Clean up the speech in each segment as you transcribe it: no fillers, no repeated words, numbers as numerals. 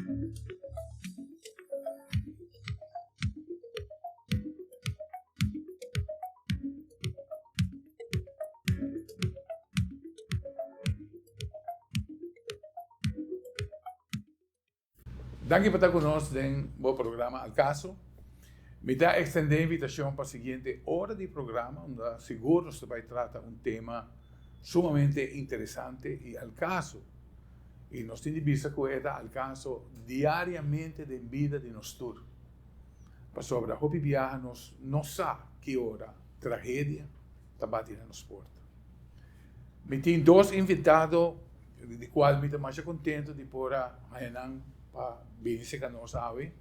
Danki pa ta ku nos den bo programa Al Caso. Mi ta extende invitacion pa siguiente ora di programa unda sigur nos ta bai trata un tema sumamente interesante y al caso. Y nos tin di bisa ku e ta al caso diariamente den bida di nos tur. Pasobra hopi biaha nos no sa ki ora tragedia ta bati na nos porta. Mi tin dos invitado di cual mi ta masha contento di por a haña nan pa bini cerca nos awe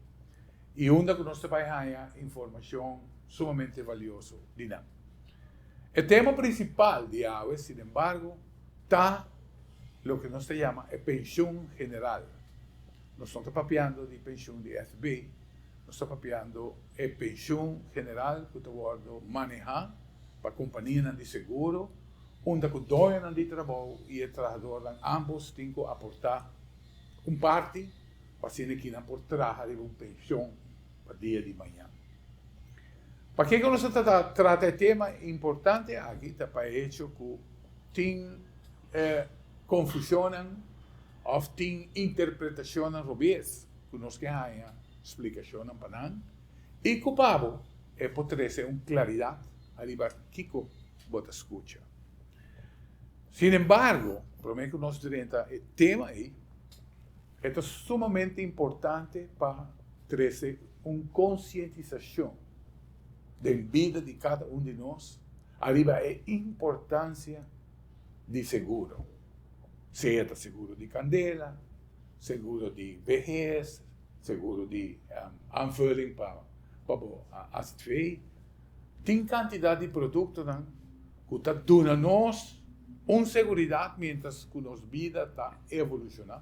y unda cu nos ta bay haña informacion sumamente valioso di nan. E tema principal di awe, sin embargo, ta loke nos ta yama e pensioen general. Nos no ta papiando di pensioen di FB, nos ta papiando e pensioen general cu ta wordo maneha pa companianan di seguro, unda cu doñonan di trabou y e trahadornan ambos tin cu aporta un parti pa asina ki nan por traha riba un pensioen pa dia di mañan. Pakico nos ta trata e tema importante aki ta pa e hecho cu tin confusionnan of tin interpretacionnan robes cu nos ke haña splicacionnan pa nan y cu pa bo e por trece un claridad ariba kico bo ta scucha. Sin embargo, prome cu nos drenta e tema ey, e ta sumamente importante pa trece un concientisacion den bida di cada un di nos ariba e importancia di seguro, sea ta seguro di candela, seguro di behes, seguro di aanvulling pa bo azv. Tin cantidad di productonan cu ta duna nos un seguridad mientras cu nos bida ta evoluciona.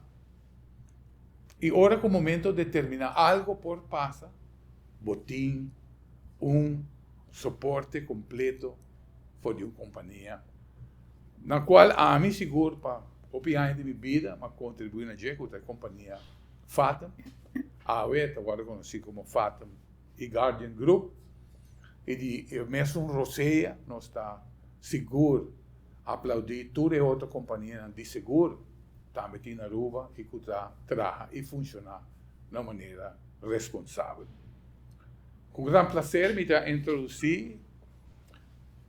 Y ora cu momento determina algo por pasa, bo tin un soporte completo for di un compania na cual ami sigur pa hopi aña di mi bida m'a contribui na dje cu ta e compania Fatum, awe ta wordo conoci como Fatum y Guardian Group y di e mesun rosea nos ta sigur aplaudi tur e otro companianan di segur tambe tin na Aruba y cu ta traha y funciona na un manera responsabel. Cu gran placer mi ta introduci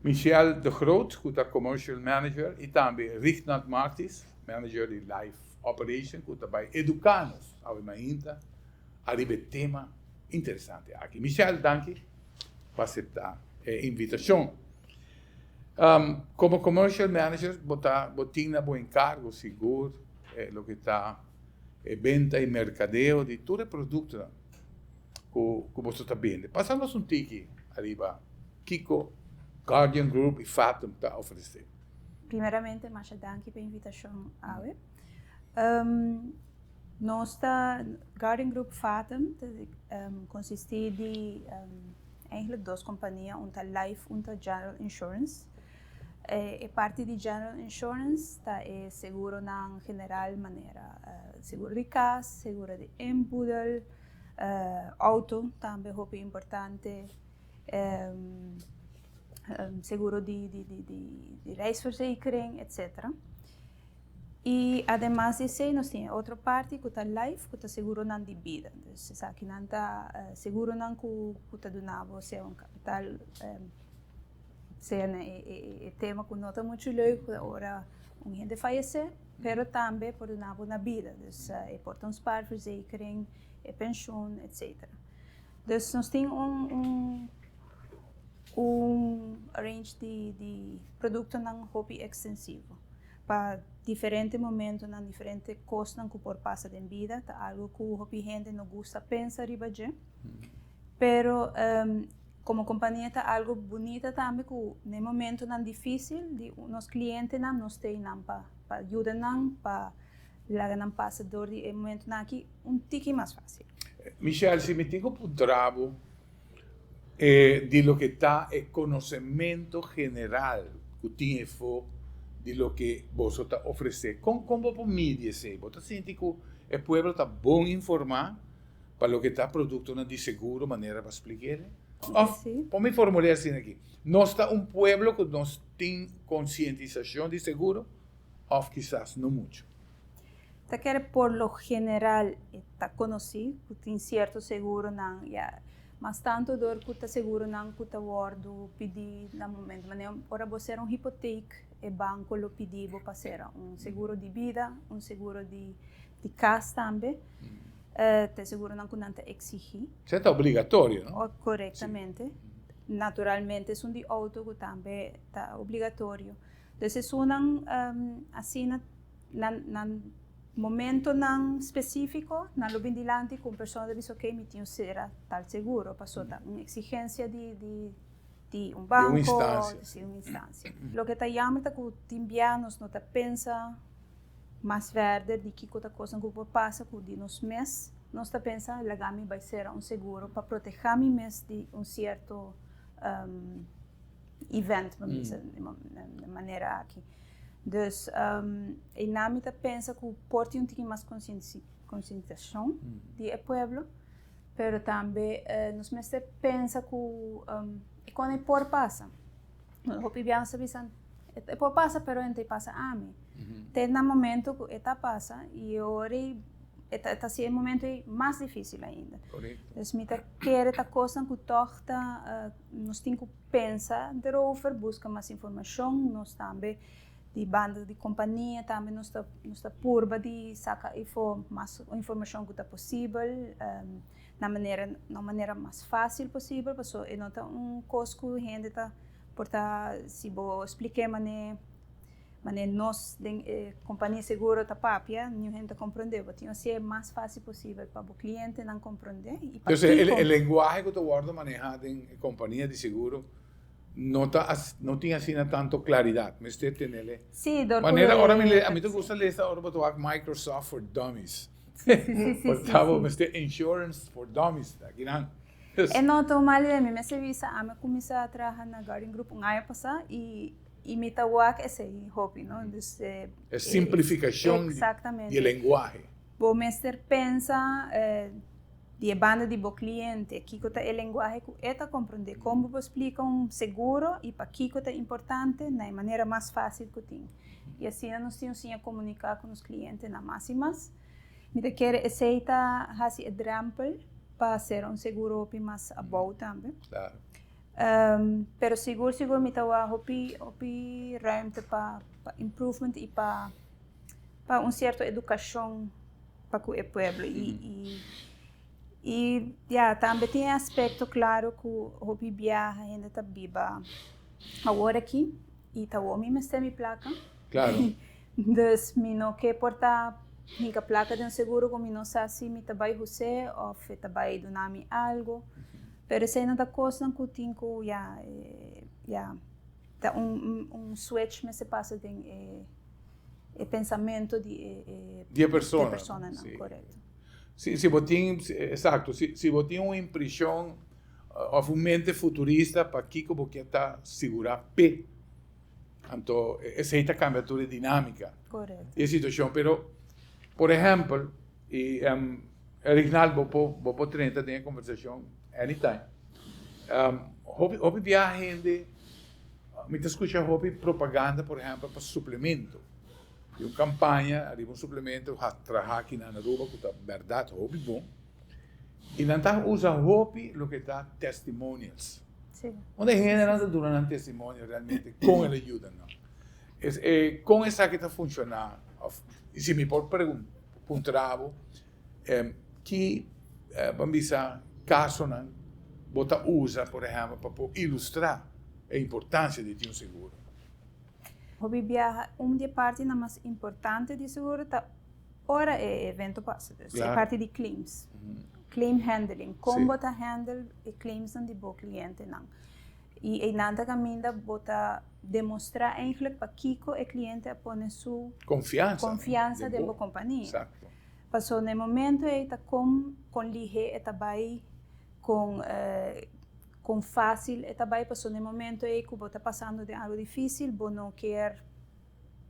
Michelle de Groot cu ta Commercial Manager y tambe Rignald Martis, Manager di Life Operation cu ta bay educa nos awe mainta ariba e tema interesante aki. Michelle, danki pa acepta e invitacion. Como Commercial Manager bo ta bo tin na bo encargo sigur loke ta e benta y mercadeo di tur e productonan ku ku boso ta bende. Pasa nos un tiki ariba kiko Guardian Group i Fatum ta ofresé. Primeramente masha danki pa e invitashon awe. Nos ta Guardian Group Fatum ta konsistí di eigenlijk dos kompania, un ta Life, un ta General Insurance. E parti di General Insurance ta e seguronan general manera seguro di kas, seguro di inboedel, auto tambe hopi importante, seguro di reisverzekering etcetera. Y ademas di esey nos tin e otro parti cu ta life cu ta seguronan di bida. Dus esakinan ta seguronan cu ta duna bo sea un capital. Sea na e tema ku no ta muchu leuk ora un hende fayesé, pero tambe por duna bo na bida. Dus e por ta un spaarverzekering, e penshun, etcetera. Dus nos tin un un range di di produktonan hopi ekstensivo pa diferente momentonan, diferente kosnan ku por pasa den bida. Ta algu ku hopi hende no gusta pensa riba dje, pero Como compania ta algo bunita tambe cu na e momentonan dificil di nos clientenan nos ta eynan pa pa yuda nan pa laga nan pasa door di e momentonan aki un tiki mas facil. Michelle, si mi tin cu puntra bo di loke ta e conocemento general cu tin efo. di loke boso ta ofresé. Kon kon bo por midi esei? Bo ta sinti ku e pueblo ta bon informá pa loke ta produktonan di seguro manera bo a splik'é? Òf, por mi formul'é asina aki, nos ta un pueblo ku nos tin konsientisashon di seguro òf kisas no muchu? Ta kere por lo general e ta konosí ku tin sierto seguronan ya mas tantu dor ku ta seguronan ku ta wòrdu pidí na momento manera ora bo sera un hipotek e banko lo pidi bo pa sera un seguro di bida, un seguro di kas tambe ta e seguronan ku nan ta eksigí. Esei ta obligatorio, no? Korektamente. Naturalmente esun di outo ku tambe ta obligatorio. Dus esunnan asina Nan nan momentonan spesífiko nan lo bin dilanti ku un persona ta bisa ok mi tin un sera tal seguro pasobra ta un eksigensia di di di un banko di un instansia. Loke ta yama ta ku tin bia nos no ta pensa mas verder di kiko ta kosnan ku por pasa ku di nos mes nos ta pensa laga mi bai sera un seguro pa proteha mi mes di un sierto event pa bisa di manera aki. Dus einan mi ta pensa ku por tin un tiki mas konsientisashon di e pueblo, pero tambe nos mester pensa ku e kon e por pasa. Hopi biaha nos ta bisa e por pasa pero e no ta pasa ami. Te na momento ku e ta pasa i e ora ei e ta hasi e momento ei mas difisil ainda. Dus mi ta kere ta kosnan ku tòg ta nos tin ku pensa derover, buska mas informashon, nos tambe di banda di kompania tambe nos ta nos ta purba di saka efo mas informashon ku ta posibel na manera na un manera mas fásil posibel pasobra e no ta un kos ku hende ta por ta si bo splik'é manera Manera nos den e kompania seguro ta papia, niun hende ta komprondé. Bo tin hasié mas fásil posibel pa bo klientenan komprondé i pa Entonces, e lenguahe ku ta wòrdu manehá den e kompania di seguro no ta no tin asina tanto klaridat. Mester tenele. Sí, dor ku Manera ora mi a mi ta gusta lesa ora bo ta wak Microsoft for Dummies. Sí, sí, sí, sí, Por ta bo sí. mester Insurance for Dummies ta akinan. E no ta un mal idea. Mi mester bisa ami a kuminsá traha na Guardian Group un aña pasá i I mi ta wak esei hopi, no? Dus E simplifikashon di e lenguahe. Bo mester pensa di e banda di bo kliente, kiko ta e lenguahe ku e ta komprondé, kon bo por splika un seguro i pakiko ta importante na e manera mas fásil ku tin. I asina nos tin un siña komuniká ku nos klientenan mas i mas. Mi ta kere esei ta hasi e drèmpel pa sera un seguro hopi mas abou tambe. Pero sigur sigur mi ta wak hopi hopi ruimte pa pa improvement y pa pa un cierto educacion pa cu e pueblo y y y ya tambe tin e aspecto claro cu hopi biaha hende ta biba awor aki y ta awor mi mester mi placa. Dus mi no ke por ta hinka plaka den seguro ku mi no sa si mi ta bai hus'é òf e ta bai duna mi algu. Pero esei no ta kosnan ku tin ku ya ya ta un un switch mester pasa den e e pensamentu di e e Di e persona. Di e personanan, korekto. Si si bo tin esakto si si bo tin un impreshon òf un mente futurista pa kiko bo ke ta sigurá p'e. Anto esei ta cambia tur e dinamica di e situacion. Pero, por ehempel, y Rignald bo por bo por trenta den e conversacion anytime. Hopi hopi biaha hende mi ta scucha hopi propaganda por ehempel pa suplemento. Di un campaña ariba un suplemento traha aki na Aruba cu ta berdad hopi bon. Y nan ta usa hopi loke ta testimonials. Unda e hendenan ta duna nan testimonio realmente kon el a yuda nan. Es e kon esaki ta funshoná òf i si mi por puntra bo ki ban bisa kasonan bo ta usa por ehèmpel pa por ilustrá e importansia di tin un seguro. Hopi biaha un di e partinan mas importante di seguro ta Ora e evento pasa, dus e parti di claims, claim handling, kon bo ta handle e claimsnan di bo klientenan. I einan ta kaminda bo ta demostrá eigenlijk pakiko e kliente a pone su konfiansa den bo kompania. Pasobra na e momento ei ta kon kon lihé e ta bai, kon kon fásil e ta bai, pasobra na e momento ei ku bo ta pasando den algu difísil bo no kier.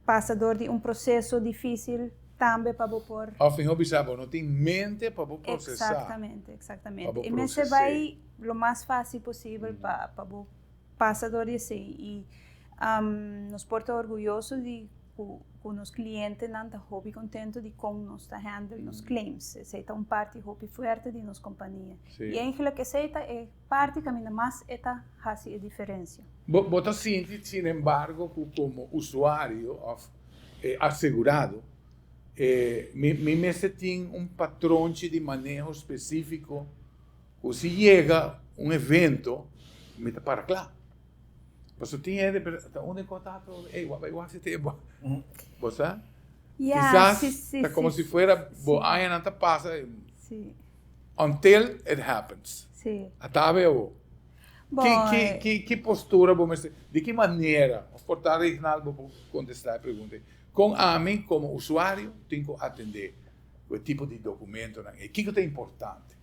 pasa dor di un proseso difísil tambe pa bo por. Òf mihó bisa bo no tin mente pa bo prosesá. Eksaktamente, eksaktamente. E mester bai lo mas fásil posibel pa pa bo pasa dor di esei. I nos por ta orguyoso di ku ku nos klientenan ta hopi kontentu di kon nos ta handle nos claims. Esei ta un parti hopi fuerte di nos kompania. I eigentlik esei ta e parti kaminda mas e ta hasi e diferensia. Bo ta sinti sinembargo ku komo usuario òf asegurado mi mester tin un patronchi di maneho spesífiko ku si yega un evento mi ta para kla? Pasobra tin hende pero ta unda e kos ta atrobe? Ey wak bai wak si te bo sa? Kisas ta komo si fuera bo añanan ta pasa. Until it happens. Sí. Ata be awo. Bo, Ki, ki, ki, ki postura bo mester, di ki manera, of por ta Reginald bo por contesta e pregunta ei. Con ami como usuario tin cu atende cu e tipo di documentonan ei? Kico ta importante?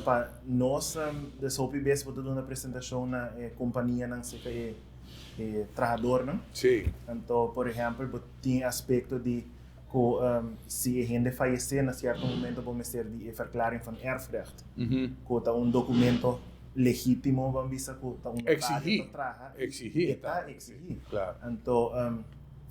Pa nos, des hopi bes bo ta duna presentacion na e companianan cerca e e trahadornan. Sí. Anto, por ehempel, bo tin e aspecto di Ku si e hende fayesé na sierto momento bo mester di e verklaring van erfrecht, ku ta un dokumento legítimo ban bisa ku ta un notario ta traha i e ta eksigí. Anto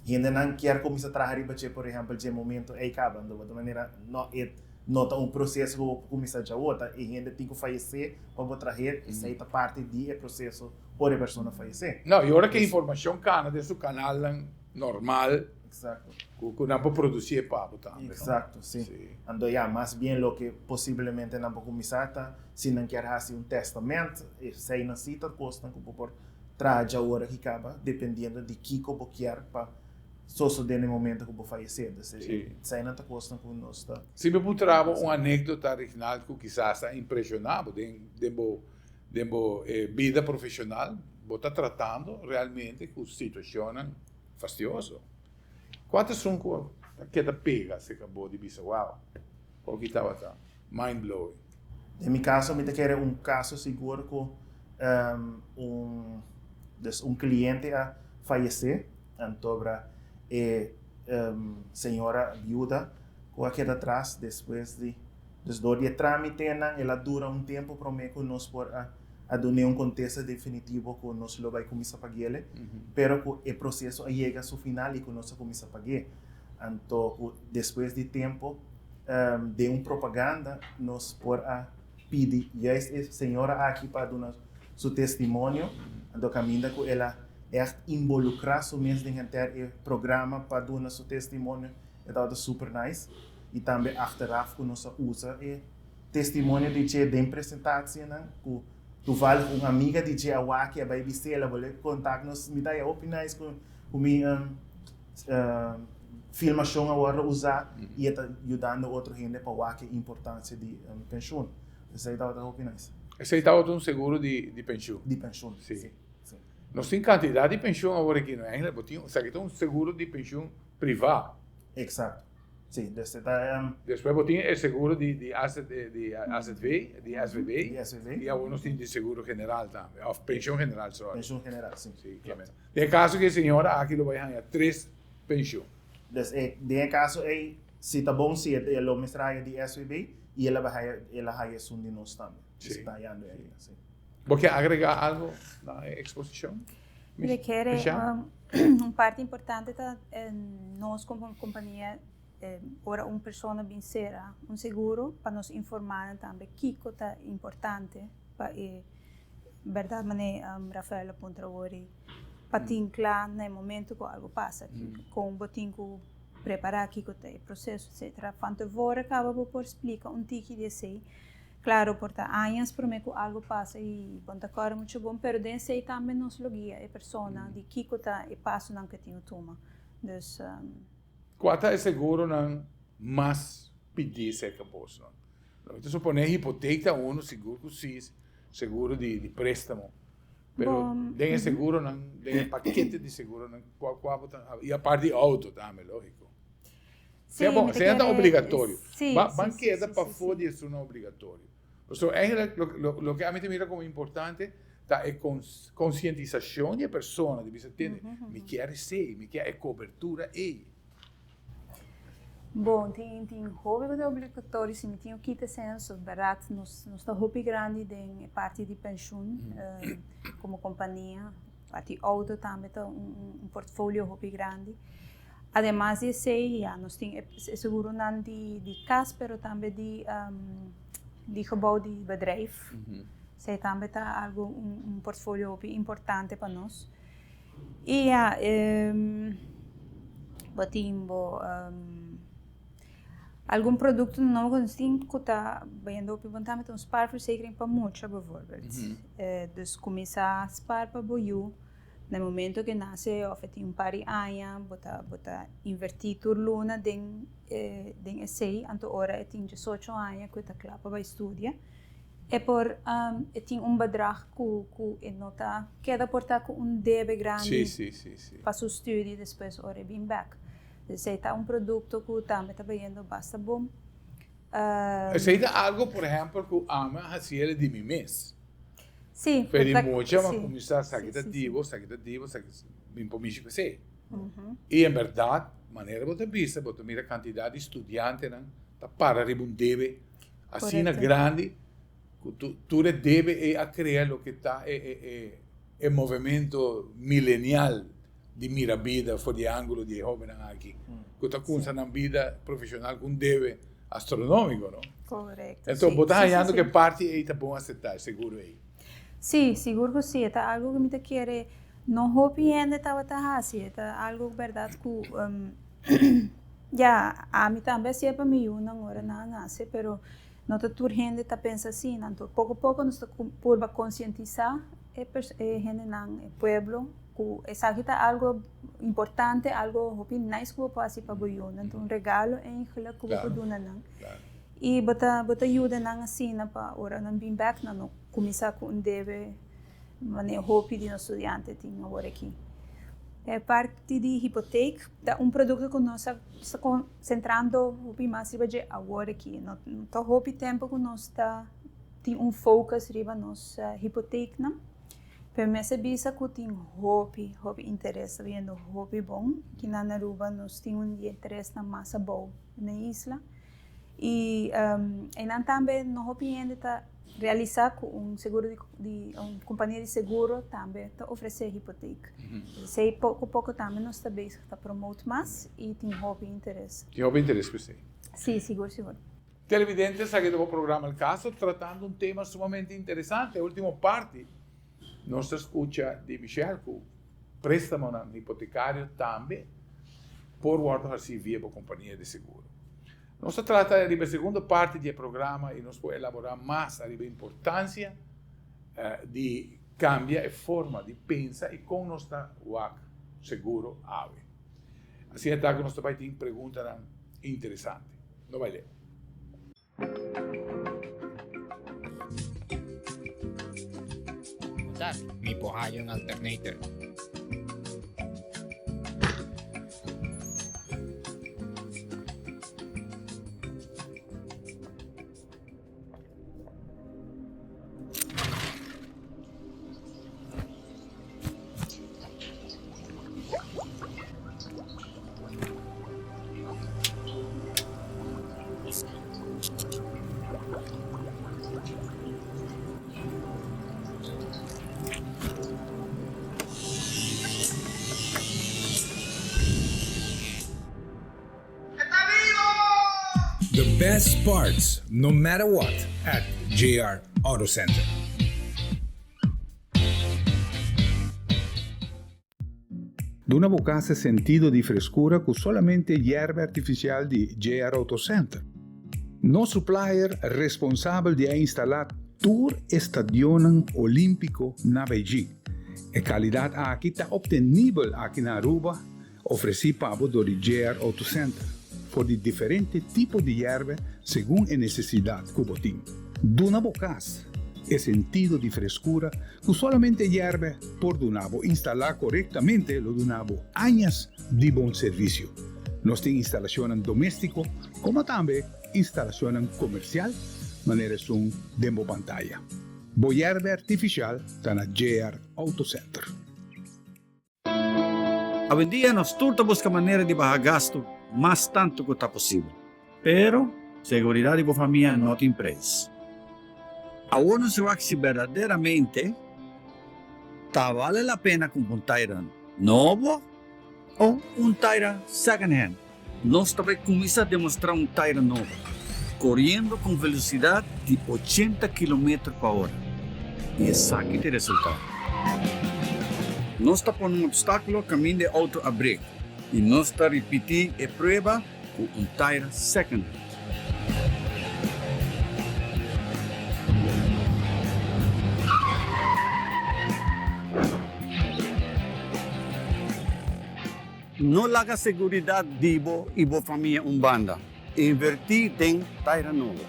hendenan kier kuminsá traha riba dje por ehèmpel dje momento ei kaba, anto bo ta manera no e no ta un proseso ku bo por kuminsá djawo, ta e hende tin ku fayesé pa bo trah'é, esei ta parti di e proseso ora e persona fayesé. No, i ora ku e informashon kana den su kanalnan normal. Exacto. Cu nan por produci e papo tambe, no? Exacto, si. Si. Anto ya, mas bien loke posiblemente nan por cuminsa ta, si nan kier haci un testament, esey nan si ta cosnan cu bo por traha djaora ki caba, dependiendo di kico bo kier pa sosode na e momento cu bo fayece. Entonces, Si. esey nan ta cosnan cu nos ta. Si mi por traha bo un anecdota, Reginald, cu kisas a impresiona bo den den bo den bo bida profesional, bo ta tratando realmente cu situacionnan Fastioso. Kua ta esun ku ta keda pega aserka bo di bisa wow, oki tabata mind blowing? Den mi kaso mi ta kere un kaso sigur ku un dus un kliente a fayesé antobra e señora biuda ku a keda atras despues di dus dor di e tramitenan el a dura un tempu promé ku nos por a a dun'é un kontesta definitivo ku nos lo bai kuminsá pagu'é, pero ku e proseso a yega su final i ku nos a kuminsá pagu'é. Anto ku despues di tempu den un propaganda nos por a pidi juist e señora aki pa duna su testimonio, anto kaminda ku el a ègt involukrá su mes den henter e programa pa duna su testimonio, e tabata super nice. I tambe achteraf ku nos a usa e Testimonio di dje den presentacienan cu toevallig un amiga di dje a wak y a bay bis'é, el a bolbe contact nos, mi ta ya hopi nice cu cu mi filmacion a wordo usa y e ta yudando otro hende pa wak e importancia di pensioen. Esey tabata hopi nice. Esey tabata un seguro di di pensioen? Di pensioen, si. Si. Nos tin cantidad di pensioen awor aki, no? Eigenlijk bo tin, esaki ta un seguro di pensioen priva. Exacto. Sí, dus e ta. Despues bo tin e seguro di di di AZV, di SVB. Di SVB. I awor nos tin di seguro general tambe, òf penshon general, sorry. Penshon general, sí. Sí, klopt. Den e kaso ku e señora aki lo bai haña tres penshon. Dus e, den e kaso ei, si ta bon si e lo mester haña di SVB i el a bai haña, el a haña esun di nos tambe. Sí. Si ta hañando e ainda, sí. Bo ke agrega algo na e eksposishon? Mi kere un parti importante ta nos como compania ora un persona bin cera un seguro pa nos informa nan tambe kico ta importante pa e berdad mane Rafael a puntra awor pa tin cla na e momento cu algo pasa con bo tin cu prepara kico ta e proceso etcetera van tevoren caba bo por splica un tiki di esey. Claro, por ta añas prome cu algo pasa y bon ta core mucho bon, pero den esey tambe nos lo guia e persona di kico ta e pasonan cu e tin cu tuma. Dus. Cua ta e seguronan mas pidi cerca bosnan? Lo mi ta supone hipoteek ta uno, sigur cu si, seguro di prestamo. Pero den e seguronan, den e pakete di seguronan, cua cua bo ta, y apart di auto tambe, logico. Sí, Sea bon, mi ta sea ta kere, obligatorio. sí, Ba, sí, ban sí, keda sí, sí, pafó sí. di esun obligatorio. Pasobra eigenlijk lo, lo, loke ami ta mira komo importante, Ta e konsientisashon di e persona di bisa tende, mi kier esei, mi kier e kobertura ei. Bon, tin tin hopi ku ta obligatorio, si mi tin ku kita esei so bèrdat nos nos ta hopi grandi den e parti di penshun komo kompania, parti outo tambe ta un un portfolio hopi grandi. Ademas di esei ya nos tin e seguronan di di kas pero tambe di di gebou di bedrijf. Esei tambe ta algu un un portfolio hopi importante pa nos. I ya bo tin bo algun produkto nobo ku nos tin ku ta bayendo hopi bon tambe ta un spaarverzekering pa mucha bijvoorbeeld. Dus kuminsá spaar pa bo yu na e momento ku e nase òf e tin un par di aña bo ta bo ta invertí tur luna den den esei anto ora e tin diesocho aña ku e ta kla pa bai studia. E por e tin un bedrag ku ku e no ta keda por ta ku un debe grandi pa su studie despues ora e bin bek. Esei ta un produkto ku tambe ta bayendo basta bon. Esei ta algo por ehempel ku ami a hasi el di mi mes. Si. Fe di mucha mi a kuminsá saki ta dibo, saki ta dibo, saki mi por mishi ku esei. I en bèrdat manera bo ta bisa bo ta mira kantidat di studiantenan ta para riba un debe asina grandi ku tur e debe ei a krea loke ta e movemento milenial di mira bida for di e angulo di e hobennan aki ku ta kumsa nan bida profeshonal ku un debe astronomiko, no? Korekto. Enton bo ta hañando ku e parti ei ta bon aseptá, e seguro ei? Sí, sigur ku sí. E ta algu ku mi ta kere no hopi hende tabata hasi. E ta algu bèrdat ku Ya, ami tambe hasié pa mi yunan ora nan a nase, pero no ta tur hende ta pensa asina. Anto poko poko nos ta purba konsientisá e e hendenan, e pueblo, ku esaki ta algu importante, algu hopi nice ku bo por hasi pa bo yunan. Ta un regalo eigentlik ku bo por duna nan. I bo ta bo ta yuda nan asina pa ora nan bin bèk nan no kuminsá ku un debe. Manera hopi di nos studiante tin awor aki. E parti di hipoteek ta un produkto ku nos a sta konsentrando hopi mas riba dje awor aki. No ta hopi tempu ku nos ta tin un focus riba nos hipoteeknan, pero mester bisa ku tin hopi, hopi interes ta biniendo hopi bon. Kinan na Aruba nos tin un di e interesnan mas abou na e isla i einan tambe no hopi hende ta. Realisá ku un seguro di un kompania di seguro tambe ta ofresé hipotek. Esei poko poko tambe nos ta bezig ta promote mas i tin hopi interes. Tin hopi interes ku esei. Sí, sigur sigur. Televidente, esaki ta bo programa El Caso tratando un tema sumamente interesante. E ultimo parti nos ta skucha di Michelle ku préstamonan hipotekario tambe por wòrdu hasí via bo kompania di seguro. Nos ta trata riba e segundo parti di e programa i nos por elaborá mas ariba e importansia di kambia e forma di pensa i kon nos ta wak seguro awe. Asina ta ku nos ta bai tin preguntanan interesante. No bai leu. Mi por haya un alternator. The best parts no matter what at JR Auto Center. Duna bo kas e sentido di freskura ku solamente yerba artifisial di JR Auto Center. Nos supplier responsabel di a instalá tur e stadionnan olímpiko na Beijing. E kalidat aki ta optenibel aki na Aruba, ofresí pa bo dor di JR Auto Center, for di diferente tipo di yerba segun e nesesidat ku bo tin. Duna bo kas e sentido di freskura Ku solamente yèrbe por duna bo instalá korektamente lo duna bo añas di bon servisio. Nos tin instalashonnan doméstiko komo tambe instalashonnan komersial manera esun den bo pantaya. Bo yerbe artificial ta na JR Auto Center. Awendia nos tur ta buska manera di baha gastu mas tantu ku ta posibel. Pero, seguridat di bo famia no tin preis. Awor nos wak si berdaderamente ta bale la pena kumpra un taira nobo o un taira second hand. Nos ta bai kuminsá demostrá un taira nobo, koriendo ku un velosidat di ochenta kilometer pa ora. I esaki ta e resultado. Nos ta pone un opstákulo kaminda e outo a brek i nos ta ripití e prueba ku un taira second hand. No laga seguridat di bo i bo famia un banda. Invertí den taira nobo.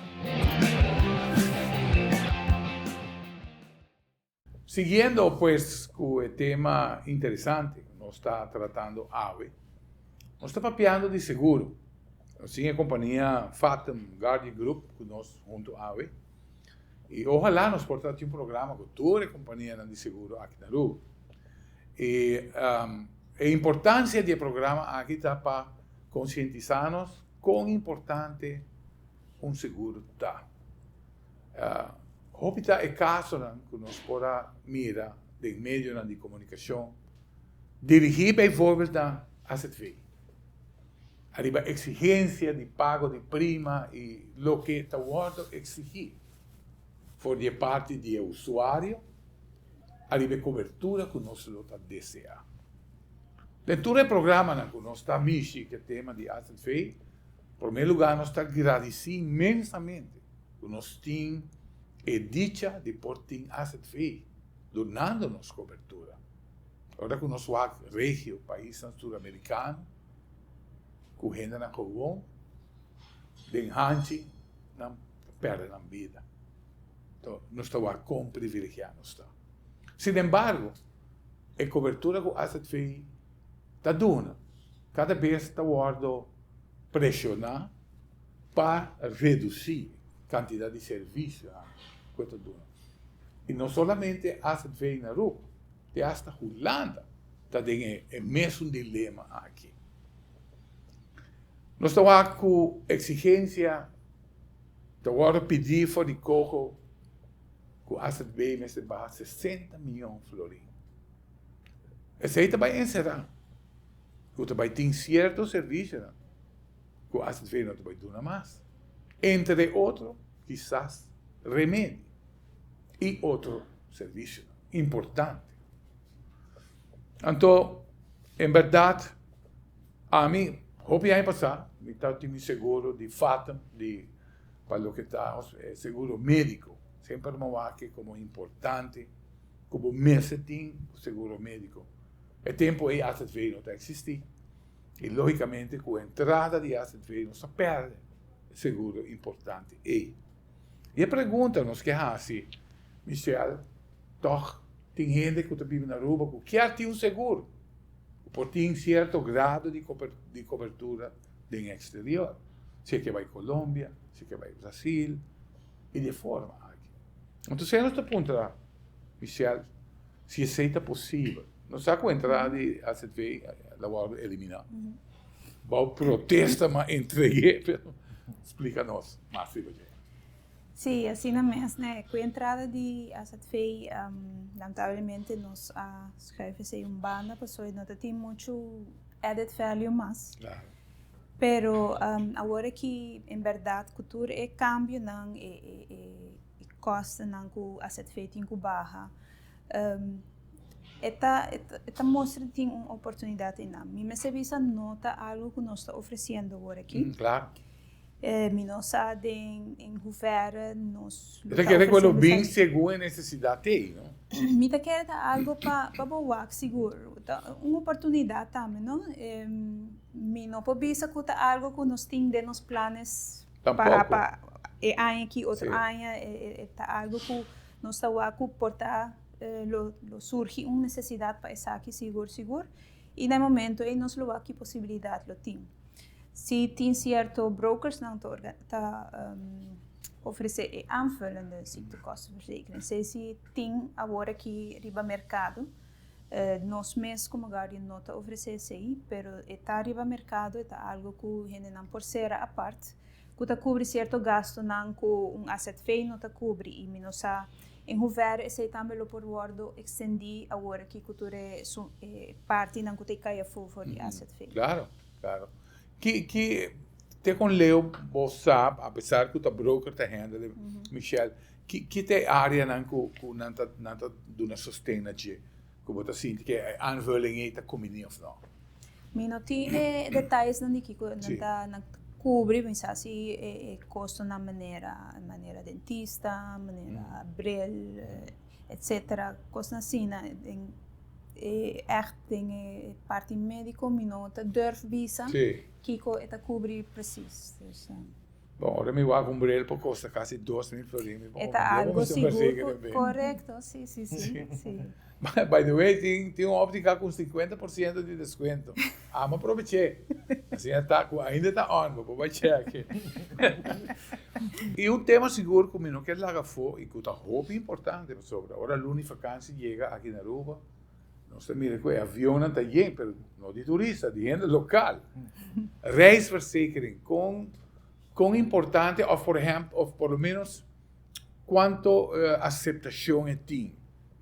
Siguiendo pues cu e tema interesante cu nos ta tratando awe, nos ta papiando di seguro. Nos tin e compania Fatum Guardian Group cu nos hunto awe y ojalá nos por ta tin un programa cu tur e companianan di seguro aki na Aruba. E e importancia di e programa aki ta pa concientisa nos con importante un seguro ta. Hopi ta e casonan cu nos por a mira den medionan di comunicacion dirigi bijvoorbeeld na AZV ariba exigencia di pago di prima y loke ta wordo exigi for di e parti di e usuario ariba e cobertura cu nos lo ta desea. Den tur e programanan cu nos ta mishi cu e tema di AZV, prome lugar nos ta gradici inmensamente cu nos tin e dicha di por tin AZV dunando nos cobertura. Ora cu nos wak regio, paisnan suramericano, cu hendenan gewoon den hanchi nan ta perde nan bida. To nos ta wak kon privilegiá nos ta. Sin embargo, e kobertura ku AZV ta duna kada bes ta wòrdu preshoná pa redusí kantidat di servisionan ku e ta duna. I no solamente AZV na Aruba, te asta Hulanda ta den e mesun dilema aki. Nos ta wak ku eksigensia Ta wòrdu pidí for di Coho ku AZB mester baha 60 mion florin. Esei ta bai enserá ku ta bai tin sierto servisionan ku AZB no ta bai duna mas, entre otro kisas remedi i otro servisionan importante. Anto, en bèrdat, Ami, hopi aña pasá, mi tabatin mi seguro di Fatum, di pa loke ta seguro médiko. Semper mi a wak komo importante ku bo mester tin seguro médiko. E tempu ei AZV no ta eksistí i lógikamente ku entrada di AZV nos a pèrdè e seguro importante ei. I e pregunta nos ke hasi, Michelle, tòg tin hende ku ta biba na Aruba ku kier tin un seguro? Ku por tin sierto grado di di kobertura den eksterior, si e ke bai Colombia, si e ke bai Brasil, i di e forma aki. Entonces nos ta puntra Michel si esei ta posibel. Nos sa ku entrada di AZV la wòrdu eliminá. Bou protesta m'a entreg'é, pero splika nos mas riba dje. Sí, asina mes. Ne, ku e entrada di AZV, lamentablemente nos a schuif esei un banda pasobra no ta tin muchu added value mas. Claro. Pero awor aki en berdad ku tur e kambionan, e e e kostennan ku AZV tin ku baha, e ta e ta mustra di tin un oportunidat einan. Mi mester bisa no ta algu ku nos ta ofresiendo awor aki. Claro. Mi no sa den en hoeverre nos lo ta kere ku lo bin segun e nesesidat ei, no? Mi ta kere ta algo pa pa bo wak sigur. Ta un oportunidat tambe, no? Mi no por bisa ku ta algo ku nos tin den nos planes pa pa e aña aki, otro aña. E ta algo ku nos ta wak ku por ta lo lo surgi un nesesidat pa esaki sigur sigur. I na e momento ei nos lo wak ki posibilidat lo tin. Si tin cierto brokersnan ta ta. ofresé e aanvullende ziektekostenverzekering. Esei si tin awor aki riba merkado. Nos mes komo Guardian no ta ofresé esei, pero e ta riba merkado, e ta algu ku hendenan por sera apart, ku ta kubri sierto gastunan ku un azv no ta kubri i mi no sa en hoeverre esei tambe lo por wòrdu ekstendí awor aki ku tur e partinan ku ta e kai afó for di azv. Klaro, klaro. Ki, ki, te kon leu bo sa, apesar ku ta broker ta handle, Michelle, ki, ki ta e areanan ku, ku nan ta, nan ta duna sosten na dje, ku bo ta sinti ku e aanvulling ei ta kumbiní òf no? Mi no tin e detayesnan di kiko nan ta, nan ta kubri, mi sa si e, e kostonan manera, manera dentista, manera bril, etcetera, kosnan asina den. E ègt den e parti médiko mi no ta durf bisa kiko e ta kubri presis. Dus. Bon, ora mi wak un bril por kosta kasi 2000 florin. Mi E ta algo sigur ku korekto, si, si, si, si. By the way, tin tin un óptika ku 50% di deskuento. Amo aproveché. Asina ta ku ainda ta on, bo por bai chèk. I un tema sigur ku mi no kier laga afó i ku ta hopi importante pasobra ora luna di vakansi yega aki na Aruba nos ta mira ku e avionnan ta yen pero no di turista, di hende lokal. Reisverzekering, kon kon importante òf por ehèmpel òf por lo ménos kuanto aseptashon e tin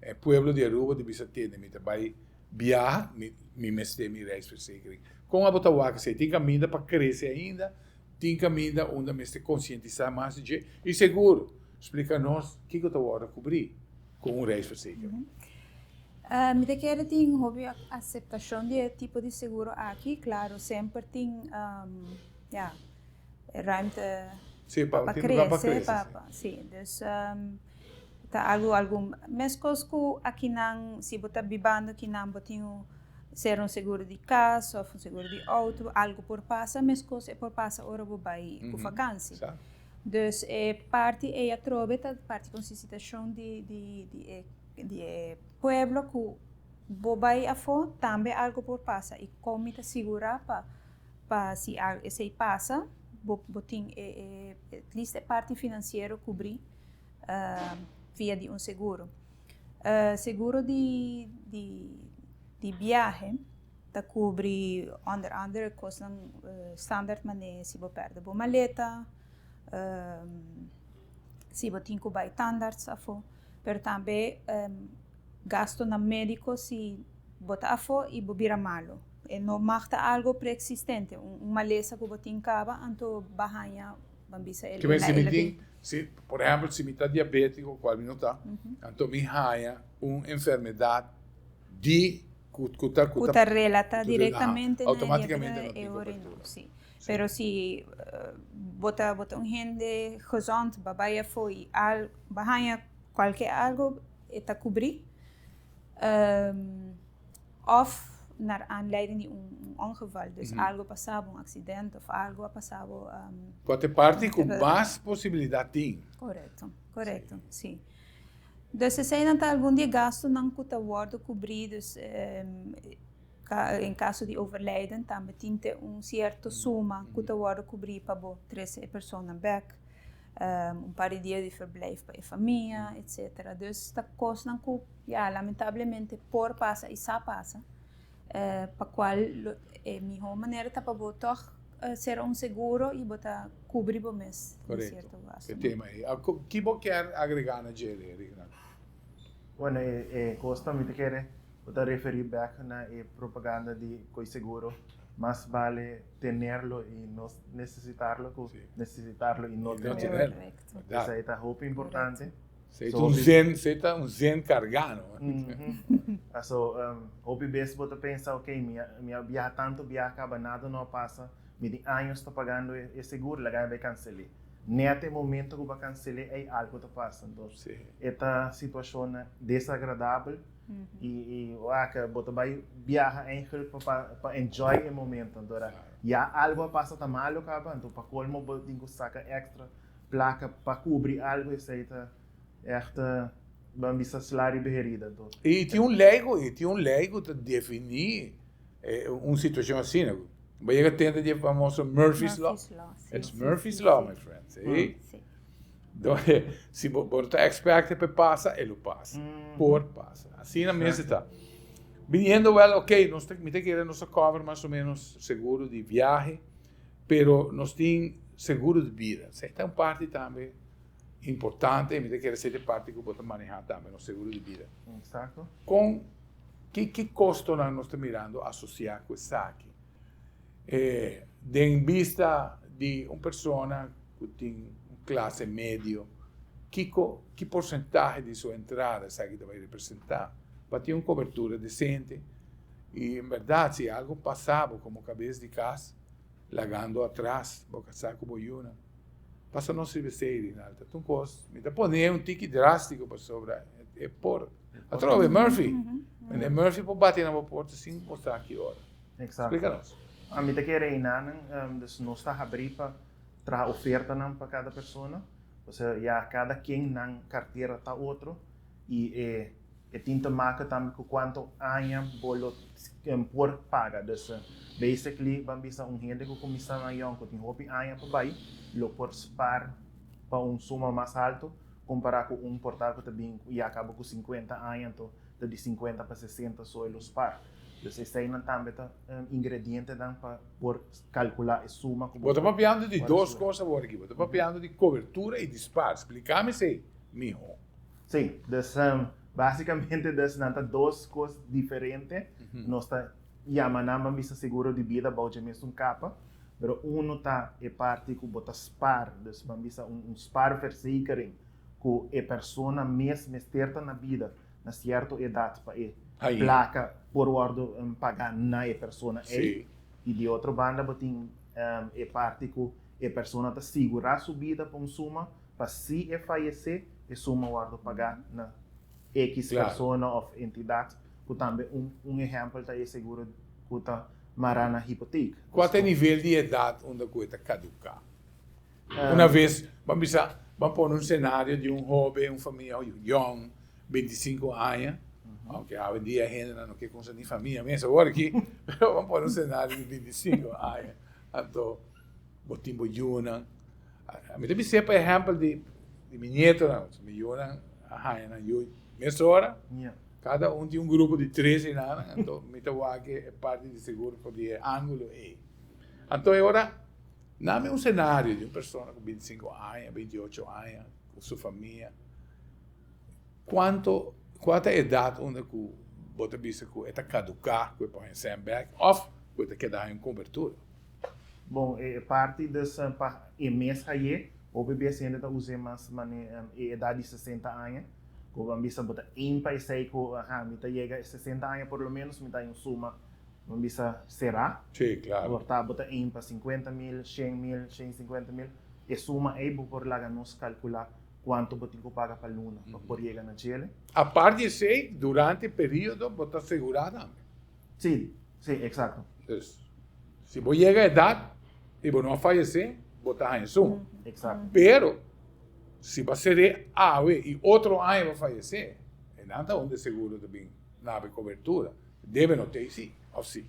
e pueblo di Aruba di bisa tende mi ta bai biaha mi mi mester mi reisverzekering. Kon abo ta wak esei? Tin kaminda pa krese ainda? Tin kaminda unda mester konsientisá mas di dje? I segur, splika nos kiko ta wòrdu kubrí ku un reisverzekering. Mi ta kere tin hopi aseptashon di e tipo di seguro aki. Klaro, semper tin, ya, ruimte pa krese, pa, si. Dus, ta algu, algun, meskos ku akinan, si bo ta bibando akinan, bo tin un. Ser un seguro di kas òf un seguro di outo, algu por pasa, meskos e por pasa ora bo bai ku fakansi. Dus e parti ei atrobe ta parti konsinsitashon di di di e di e pueblo ku bo bai afó tambe algu por pasa i kon mi ta sigurá pa pa si esei pasa bo bo tin e e at least e parti finansiero kubrí via di un seguro. Seguro di di biahe ta kubri onder andere kosnan standaard manera si bo pèrdè bo maleta, si bo tin ku bai tandarts afó, pero tambe gastonan médiko si bo ta afó i bo bira malu. E no mag ta algu preeksistente, un malesa ku bo tin kaba anto bo a haña. Ban bisa el Ke men si mi tin, si, por ehempel, si mi ta diabétiko, kual mi no ta, anto mi haña un enfermedat di ku ku ta ku ta relata direktamente na e diabetes e ora no, si. Pero si bo ta bo ta un hende gezond, bo a bai afó i al bo a haña kualke algo e ta kubrí. Of naar aanleiding di un ongeval, dus algo pasa bo, un accident of algo a pasa bo. Kua ta e parti ku mas posibilidat tin? Korekto, korekto, si. Dus eseinan ta algun di e gastunan ku ta wòrdu kubrí, dus en kaso di overlijden tambe tin te un sierto suma ku ta wòrdu kubrí pa bo trese e persona bèk. Un par di dia di verblijf pa e famia, etcetera. Dus ta kosnan ku, ya, lamentablemente por pasa i sa pasa, pa kual e mihó manera ta pa bo tòg sera un seguro i bo ta kubri bo mes den sierto gasto. E tema ei. Ki bo kier agregá na dje, Rignald? Bueno, e kos ta mi ta kere bo ta referí bèk na e propaganda di koi seguro, mas bale tenerlo y no necesitarlo cu necesitarlo y no tenerlo. Esey ta hopi importante. Esey ta un zin, esey ta un zin carga, no? Aso, hopi bes bo ta pensa, ok, mi a biaha tanto biaha caba, nada no a pasa, mi tin años ta pagando e seguro, laga mi bay cancel'e. Net e momento cu bo a cancel'e, ey algo ta pasa. Entonces, e ta situacionnan desagradabel. I wak, bo ta bai biaha eigenlijk pa pa enjoy e momento. Anto ora ya algo a pasa ta malo kaba, anto pa kolmo bo tin ku saka extra plaka pa kubri algo, esei ta echt ban bisa sla riba e herida. Anto. I tin un lei ku, i tin un lei ku ta definí un situashon asina. Bo yega tende di e famoso Murphy's Law? Murphy's Law, si. It's Murphy's Law, my friend. Si. Si. Si bo no ta expect pa e pasa, e lo pasa. Por pasa. Asina mes e ta. Biniendo wel, ok, nos ta, mi ta kere nos a cover mas o menos seguro di viahe, pero nos tin seguro di bida. Esei ta un parti tambe importante y mi ta kere esei ta e parti cu bo ta maneha tambe, nos seguro di bida. Con, ki, ki costonan nos ta mirando asocia cu esaki? Den bista di un persona ku tin un klase medio, kiko, ki porsentahe di su entrada esaki ta bai representá pa tin un kobertura desente? I en bèrdat si algu pasa bo komo kabes di kas, lagando atras bo kasá ku bo yunan, pasa nos riba esei, Rinaldo. Ta un kos, mi ta pone un tiki drástiko pasobra e por atrobe Murphy, Murphy por bati na bo porta sin bo sa ki ora. Exacto. Splika nos. Ami ta kere einanan, dus nos ta habrí pa traha ofertanan pa kada persona. Osea, ya kada ken nan kartera ta otro i e e tin te make tambe ku kuantu aña bo lo por paga. Dus basically ban bisa un hende ku kuminsá na yòn ku tin hopi aña pa bai lo por spar pa un suma mas altu kompará ku un portal ku ta bin ya kaba ku sinkuenta aña anto ta di sinkuenta pa sesenta so e lo spar. Dus eseinan tambe ta ingredientenan pa por kalkulá e suma ku bo Bo ta papiando di dos kos awor aki. Bo ta papiando di kobertura i di spar. Splika mi esei mihó. Sí, dus básikamente dus nan ta dos kos diferente. Nos ta yama nan ban bisa seguro di bida bou dje mesun kapa, pero unu ta e parti ku bo ta spar, dus ban bisa un spaarverzekering ku e persona mes mester ta na bida na sierto edat pa e plaka por wòrdu pagá na e persona ei. I di otro banda bo tin e parti ku e persona ta sigurá su bida pa un suma pa si e fayesé e suma wòrdu pagá na ekis persona òf entidat ku tambe un ehèmpel ta e seguro ku ta mará na hipotek. Kua ta e nivel di edat unda ku e ta kaduká? Una vez, ban bisa, ban pone un scenario di un hoben, un famia yong, 25 aña, aunke awendia hendenan no ke kumsa ni famia mes awor aki, pero ban pone un scenario di 25 aña, anto bo tin bo yunan, mi ta bis'é pa ehempel di mi nietonan, mi yunan a haña nan yu mesora, kada un tin un grupo di tres i nan, anto mi ta wak e parti di seguro for di e angulo ei. Anto e ora. Nami un senario di un persona ku bintisinko aña, bintiocho aña, ku su famia. Kuanto, kua ta e edat unda ku bo ta bisa ku e ta kaduká ku e por haña sèn bèk òf ku e ta keda haña un kobertura? Bon, e parti dus pa e mes haye, hopi bes hende ta us'é mas mane e edat di sesenta aña. Ku bo a bisa bo ta aim pa esei ku aha mi ta yega e sesenta aña por lo menos mi ta haña un suma Bo bisa será? Sí, claro. Por ta bo ta aim pa 50 mil, 100 mil, 150 mil. E suma ei bo por laga nos calcula cuanto bo tin cu paga pa luna pa por yega na djele. Apart di esei, durante e periodo bo ta segura tambe. Sí, sí, exacto. Dus, si bo yega edad y bo no a fayece, bo ta haña e suma. Exacto. Pero, si bo a ser'é awe y otro aña bo fayece, e nan ta unda e seguro ta bin na bo cobertura. Debe no tei si of si.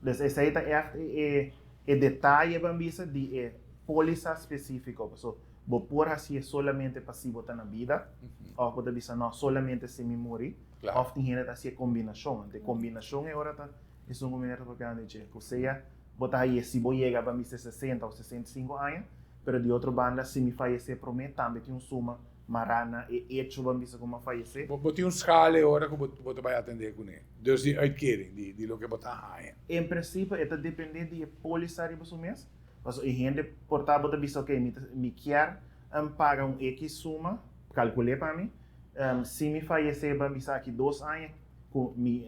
Dus esei ta ègt e e detaye ban bisa di e pólisa spesífiko. Paso bo por hasié solamente pa si bo ta na bida òf bo ta bisa no solamente si mi muri òf tin hende ta hasié kombinashon. Anto e kombinashon e ora ta esun ku mi ta papiando di dje. Ku sea bo ta haye si bo yega ban bisa sesenta òf 65 aña pero di otro banda si mi fayesé promé tambe tin un suma Mará na e echo ban bisa ku m'a fayesé. Bo tin un schaal e ora ku bo ta bai atendé kuné, dus di uitkering, di loke bo ta haña. En prinsipio e ta dependé di e pólisa riba su mes, pasobra e hende por ta bo ta bisa oke mi ta mi kier paga un ekis suma, kalkul'é pa mi, si mi fayesé ban bisa aki dos aña ku mi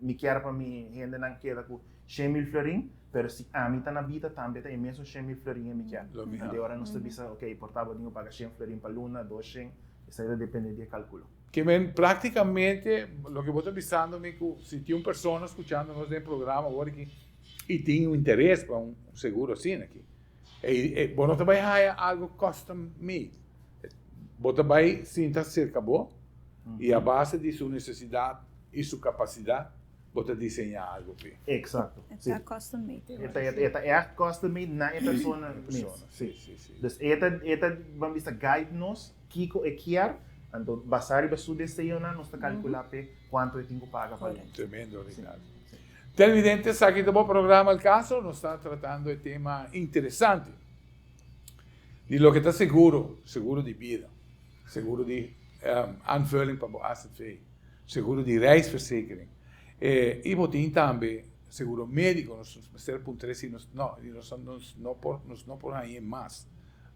mi kier pa mi hendenan keda ku shen mil florin, pero si ami ta na bida tambe ta e mesun shen mil florin e mi kier. Anto e ora nos ta bisa, ok, por ta bo tin ku paga shen florin pa luna, dos shen, esei ta depende di e kalkulo. Ke men praktikamente loke bo ta bisando mi ku si tin un persona skuchando nos den programa awor aki i tin un interes pa un seguro asina aki, e bo no ta bai haya algo custom made, bo ta bai sinta serka bo i a base di su nesesidat i su kapasidat. Bo ta diseñá algu p'e. Exacto, si. E ta custom made. E ta, e ta echt custom made na e persona mes. Si, si, si. Dus e ta, e ta ban bisa guide nos kiko e kier, anto basá riba su deseonan nos ta kalkulá p'e kuantu e tin ku paga pa lei. Tremendo, Ricardo. Televidente, esaki ta bo programa Al Caso. Nos ta tratando e tema interesante di loke ta seguro, seguro di bida, seguro di aanvulling pa bo azv. Seguro di reisverzekering. I bo tin tambe seguro médiko. Nos mester puntra si nos no, nos nos no por nos no por hañ'é mas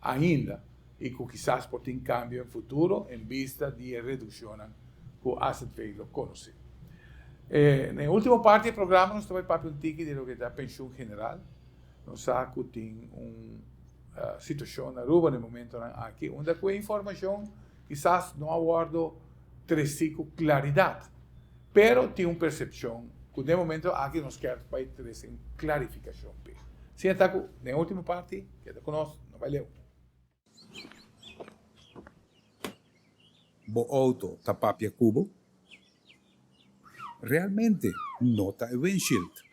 ainda i ku kisas por tin kambio en futuro en bista di e redukshonnan ku azv lo konosé. Na e último parti di e programa nos ta bai papia un tiki di loke ta penshun general. Nos sa ku tin un situashon na Aruba na e momentonan aki unda ku e informashon Kisas no a wordo treci cu claridad, pero tin un percepcion cu den momento aki nos kier bay trece un clarificacion p'e. Asina ta cu den e ultimo parti keda cu nos, no bay leu. Bo auto ta papia cu bo? Realmente no ta e windshield.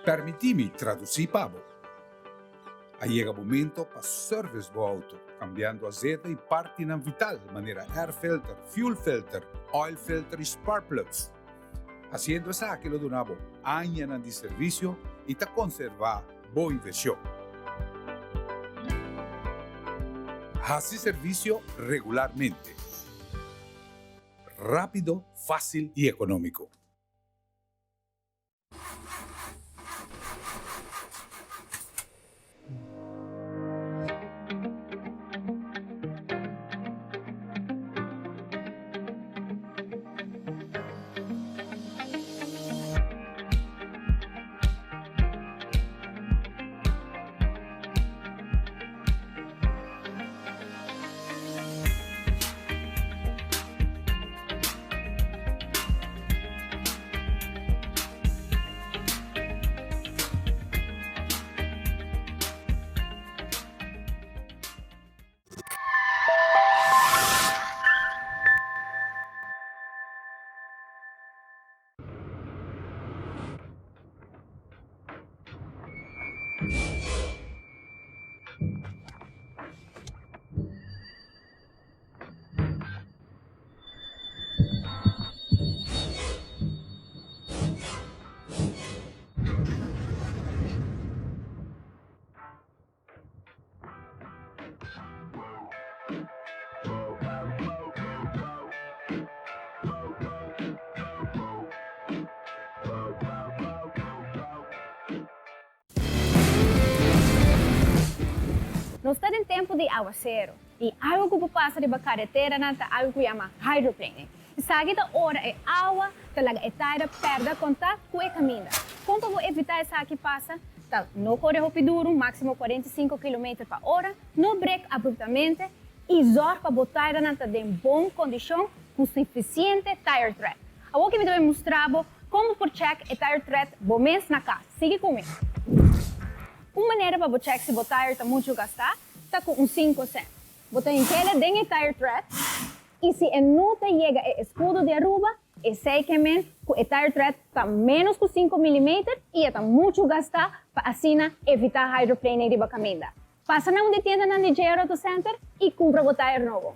Permití mi traducí pa bo. A yega momento pa service bo auto, cambiando azeta y partinan vital manera air filter, fuel filter, oil filter y spark plugs. Haciendo esaki lo duna bo añanan di servicio y ta conserva bo inversion. Haci servicio regularmente. Rápido, fácil y económico. Nos ta den tempu di awaseru i algu ku por pasa riba kareteranan ta algu ku yama hydroplaning. Esaki ta ora e awa ta laga e taira pèrdè kontakt ku e kaminda. Kon pa bo evitá esaki pasa? Ta no kore hopi duru, máksimo 45 kilometer pa ora, no brek abruptamente i zòrg pa bo tairanan ta den bon kondishon ku sufisiente tire tread. Awor ki mi ta bai mustra bo kon bo por chèk e tire tread bo mes na kas. Sigui ku mi. Un manera pa bo chèk si bo tire ta muchu gastá ta ku un sinku sènt. Bo ta hink'el den e tire tread i si e no ta yega e eskudo di Aruba, Esei ke men ku e tire tread ta ménos ku sinku milimeter i e ta muchu gastá pa asina evitá hydroplaning riba kaminda. Pasa na un di tiendanan di JR Auto Center i kumpra bo tire nobo.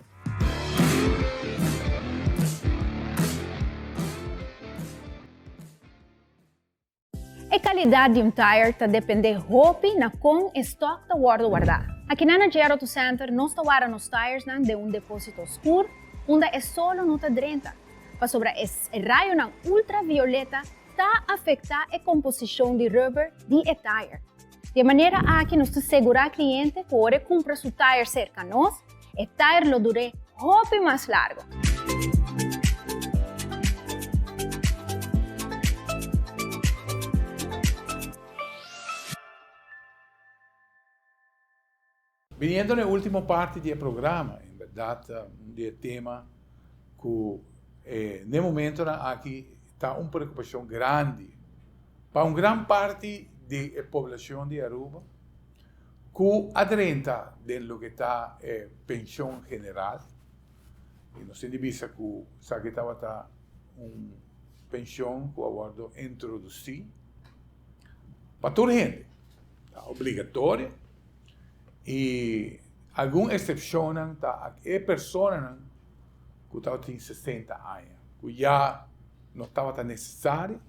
E kalidat di un tire ta dependé hopi na kon e stòk ta wòrdu wardá. Akinan na JR Auto Center nos ta warda nos tiresnan den un depósito skur unda e solo no ta drenta, pasobra e rayonan ultravioleta ta afektá e komposishon di rubber di e tire. Di e manera aki nos ta segurá kliente ku ora e kumpra su tire serka nos, e tire lo dur'é hopi mas largu. Biniendo na e ultimo parti di e programa, en berdad un di e tema cu n'e momentonan aki ta un preocupacion grandi pa un gran parti di e poblacion di Aruba cu a drenta den loke ta e pension general, y nos tin di bisa cu esaki tabata un. penshon ku a wòrdu introdusí pa tur hende. Ta obligatorio i algun eksepshonnan ta e personanan ku tabatin 60 aña ku ya no tabata nesesario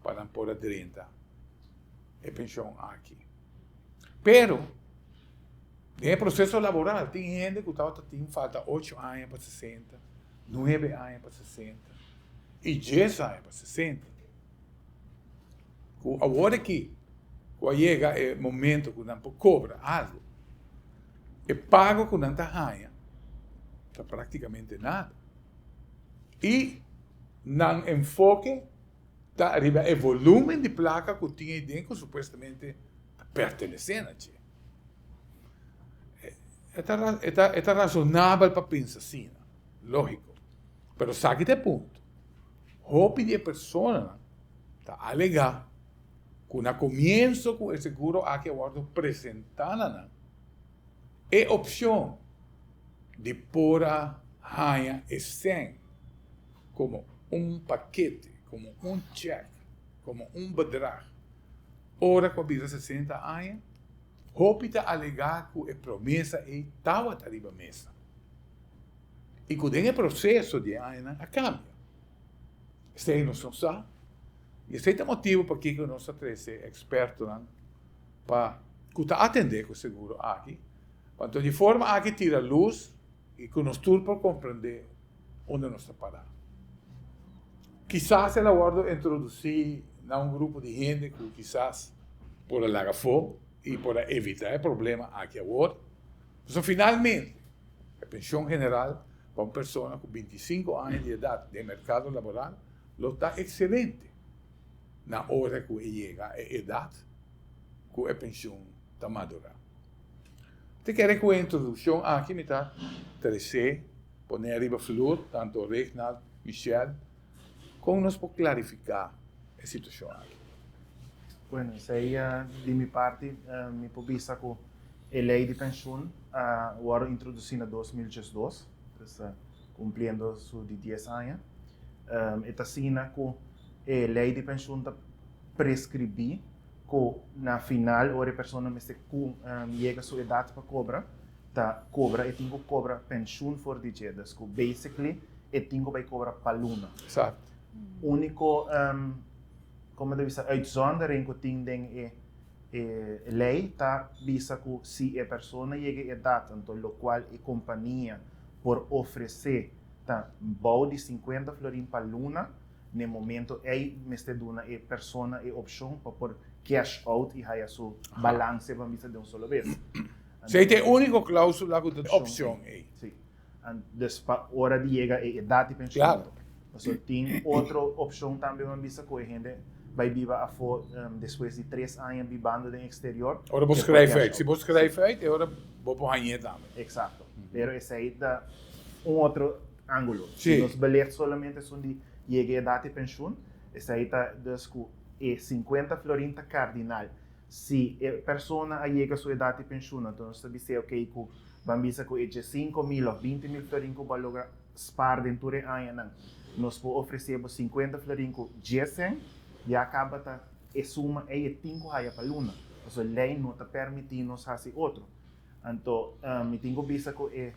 pa nan por a drenta e penshon aki. Pero den e proseso laboral tin hende ku tabata tin falta ocho aña pa 60, nuebe aña pa 60 i dies aña pa 60. Ku awor aki ku a yega e momento ku nan por kobra algu, e pago ku nan ta haña ta praktikamente nada. I nan enfoke ta riba e volumen di plaka ku tin ei den ku supuestamente ta pertenesé na dje. E ta e ta e ta rasonabel pa pensa asina, lógiko. Pero esaki ta e punto. Hopi di e personanan ta alegá ku na komienso ku e seguro aki a wòrdu presentá na nan, e opshon di por a haña e sèn komo un pakete, komo un chèk, komo un bedrag ora ku a bira 60 aña, hopi ta alegá ku e promesa ei tabata riba mesa. I ku den e proseso di e añanan a kambia. Esei nos no sa. I esei ta motibu pakiko nos ta trese ekspertonan pa ku ta atendé ku e seguro aki, pa anto di forma aki tira lus i ku nos tur por komprendé unda nos ta pará. Kisas el a wòrdu introdusí na un grupo di hende ku kisas por a laga afó i por a evitá e problema aki awor. Pasobra finalmente e penshon general pa un persona ku 25 aña di edat den merkado laboral lo ta ekselente na ora ku e yega e edat ku e penshon ta madurá. Te kere ku e introdukshon aki mi ta trese pone ariba flur tanto Regnald, Michelle, kon nos por klarifiká e situashon aki? Bueno, esei di mi parti mi por bisa ku e lei di penshun a wòrdu introdusí na 2012, dus kumpliendo su di dies aña. E ta asina ku e lei di penshun ta preskribí ku na final ora e persona mester yega su edat pa kobra, ta kobra e tin ku kobra penshun for di dje, dus ku basically e tin ku bai kobra pa luna. Exacto. Úniko komo ta bisa uitzondering ku tin den e e lei ta bisa ku si e persona yega e edat anto lokual e kompania por ofresé ta bou di 50 florin pa luna, n'e momento ei mester duna e persona e opshon pa por cash out i haya su balanse ban bisa den un solo bes. Esei ta e úniko klausula ku ta opshon ei. Sí. Dus pa ora di yega e edat di penshon. Claro. Pasobra tin otro opshon tambe ban bisa ku e hende bai biba afó despues di tres aña bibando den eksterior. Ora bo skrijf uit. Si bo skrijf uit e ora bo por hañ'é tambe. Eksakto. Pero esei ta un otro ángulo. Sí. Si nos belicht solamente esun di yega e edat di penshun, esei ta dus ku e 50 florin ta kardinal. Si e persona a yega su edat di penshun, anto nos ta bis'é okey ku ban bisa ku e 15.000 òf 20.000 florin ku bo a logra spar den tur e añanan, nos por ofresé bo 50 florin ku dies sèn, ya kaba ta e suma ei e tin ku haya pa luna, pasobra lei no ta permití nos hasi otro. Anto mi tin ku bisa ku e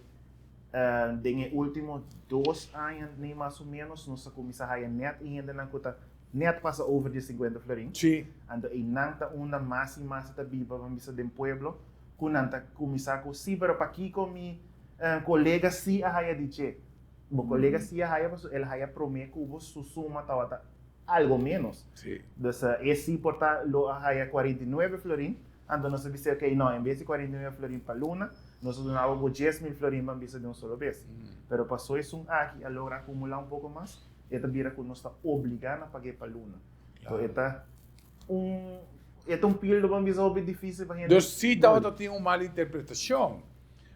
den e último dos aña ni mas o ménos nos a kuminsá haya nèt e hendenan ku ta nèt pasa over di e 50 florin. Anto einan ta unda mas i mas ta biba, ban bisa den pueblo, ku nan ta kuminsá ku, sí, pero pakiko mi kolega sí a haya di dje? Bo kolega sí a haya pasobra el a haya promé ku bo, su suma tabata algo ménos. Dus e sí por ta lo a haya 49 florin, anto nos a bisa ok, no, en bes di 49 florin pa luna, nos a duna bo bo 10.000 florin ban bisa di un solo bes. Pero paso esun aki a logra akumulá un poko mas, e ta bira ku nos ta obligá na pag'é pa luna. Enton e ta un e ta un pildo ban bisa hopi difísil pa hende. Dus si tabata tin un mal interpretashon,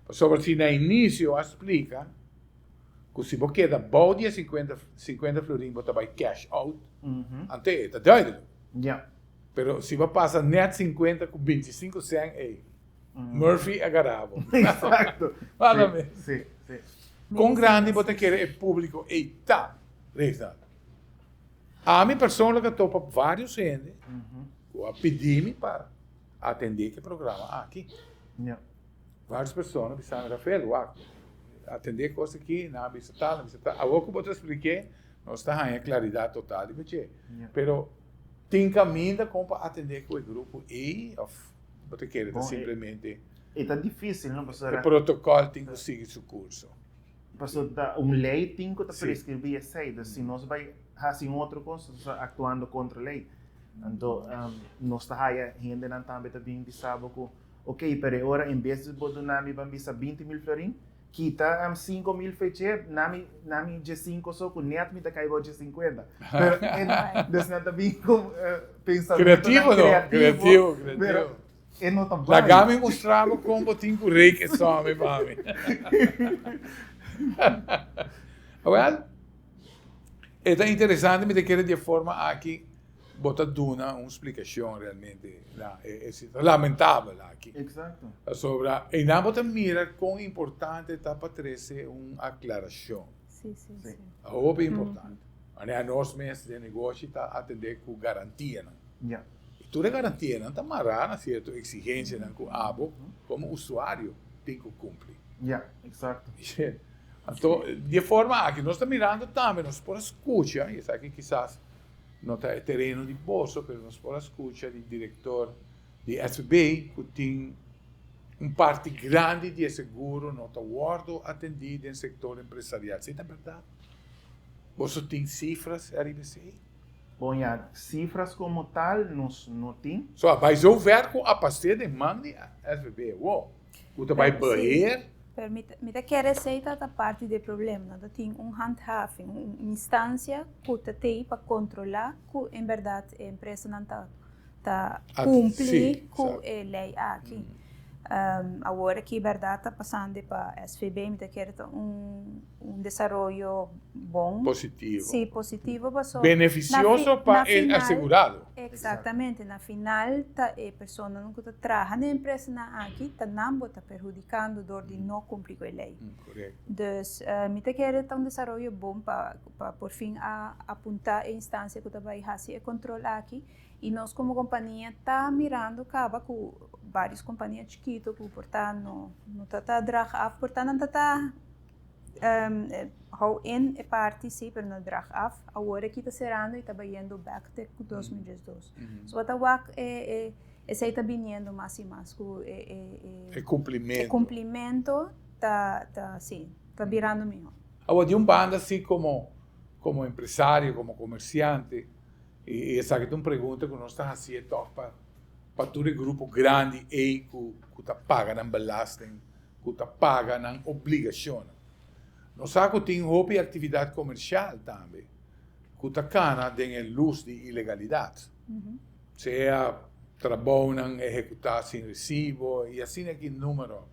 pasobra si na inisio a splika ku si bo keda bou di e 50 50 florin bo ta bai cash out, ante e ta duidelijk. Pero si bo pasa net 50 ku 25 sèn ei, Murphy a gara bo. Exacto. Wala mes. Sí, sí. Kon grandi bo ta kere e públiko ei ta, Reginald? Ami persoonlijk a topa varios hende ku a pidi mi pa atendé ku e programa aki. Varios persona bisa mi, Rafael, wak, atendé e kos aki, nan a bisa tal, nan a bisa tal. Awor ku bo ta splik'é, nos ta haña klaridat total riba dje. Pero tin kaminda kon pa atendé ku e grupo ei òf bo ta kere ta simplemente. E ta difísil, no? Pasobra. E protokòl tin ku sigui su kurso. Pasobra ta un lei tin ku ta preskribí esei. Dus si nos bai hasi un otro kos, nos ta aktuando kontra lei. Anto nos ta haya hendenan tambe ta bin bisa bo ku. Ok, pero e ora en bes di bo duna mi ban bisa 20.000 florin, kita 5.000 feche, na mi, na mi dje cinco so, ku net mi ta kai bou dje 50. Pero en, dus nan ta bin ku pensamentonan Creativo no, creativo, creativo, creativo. pero e no ta bai. Laga mi mustra bo kon bo tin ku rek e sòmi pa mi. Awel, e ta interesante, mi ta kere di e forma aki Bo ta duna un splikashon realmente na e situacion lamentabel aki. Exacto. Pasobra einan bo ta mira kon importante ta pa trese un aklarashon. Sí, sí, sí. Hopi importante. Manera nos mes den negoshi ta atende ku garantianan. Ja. I tur e garantianan ta mará na sierto eksigensianan ku abo komo usuario tin ku kumpli. Ja, exacto. Anto di e forma aki nos ta mirando tambe nos por a skucha, i esaki kisas No ta e tereno di boso, pero nos por a scucha di director di SVB cu tin un parti grandi di e seguro no ta wordo atendi den sector empresarial. Esey ta berdad? Boso tin cifras ariba esey? Bon ya, cifras como tal nos no tin. So a bay zo ver cu a pas'e den man di SVB awo, cu ta bay beheer. Pero mi ta, mi ta kere esei ta ta parti di e problema. No ta tin un handhaving, un instansia ku ta tei pa kontrolá ku en bèrdat e empresanan ta ta kumpli ku e lei aki. Awor aki bèrdat ta pasando pa SVB, mi ta kere ta un un desaroyo bon. Positivo. Sí, positivo pasobra Beneficioso pa e asegurado. Exactamente, na final ta e personanan ku ta traha na e empresanan aki ta nan bo ta perhudikando dor di no kumpli ku e lei. Korekto. Dus mi ta kere ta un desaroyo bon pa pa por fin a apuntá e instansia ku ta bai hasi e kontrol aki i nos komo kompania ta mirando kaba ku vários kompania chikito ku por ta no no ta ta drag af por ta nan ta ta hou in e parti si pero no drag af awor aki ta serando i ta bayendo bek te ku 2012. So bo ta wak e e esei ta biniendo mas i mas ku e e e kumplimentu. E kumplimentu ta ta si ta birando mihó. Awor di un banda si komo komo empresario komo komersiante i esaki ta un pregunta ku nos ta hasié tòg pa pa tur e grupo grandi ei ku ku ta paga nan belasting ku ta paga nan obligashonnan. Nos sa ku tin hopi aktividat komersial tambe ku ta kana den e lus di ilegalidat, sea trabounan ehekutá sin resibo i asina ki número.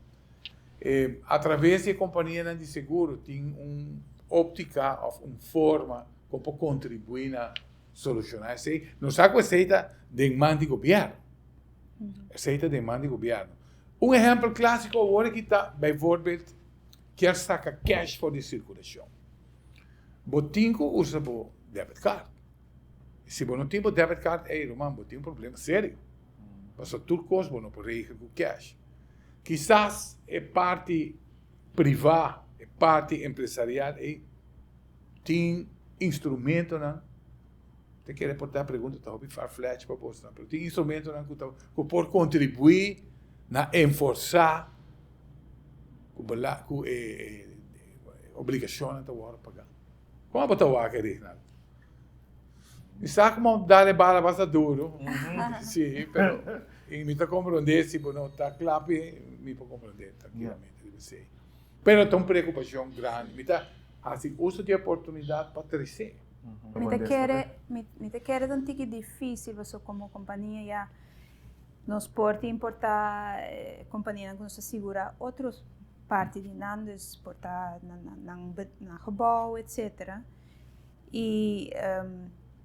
Atraves di e kompanianan di seguro tin un óptika òf un forma kon por kontribuí na solushoná esei. Nos sa ku esei ta den man di gobièrnu. Esei ta den man di gobièrnu. Un ehèmpel klásiko awor aki ta, bijvoorbeeld, kier saka kèsh for di sirkulashon. Bo tin ku usa bo debit card. Si bo no tin bo debit card, ey ruman, bo tin un problema serio. Pasobra tur kos bo no por regel ku kèsh. Kisas e parti privá, e parti empresarial ey tin instrumentonan. Ta kere por ta pregunta ta hopi far fletch pa bosnan, pero tin instrumentonan ku ta ku por kontribuí na enforsá ku bela ku e obligashonnan ta wòrdu pagá. Kon abo ta wak Reginald? Mi sa kuma dal e bala basta duru, si, pero i mi ta komprondé si bo no ta kla p'e, mi por komprondé trankilamente riba esei. Pero ta un preokupashon grandi. Mi ta hasi uso di e oportunidat pa tres'é. Mi ta kere, mi ta kere ta un tiki difícil pasobra como compania ya nos por ta importa companianan cu nos ta sigura otro parti di nan, dus por ta nan nan gebouw etcetera y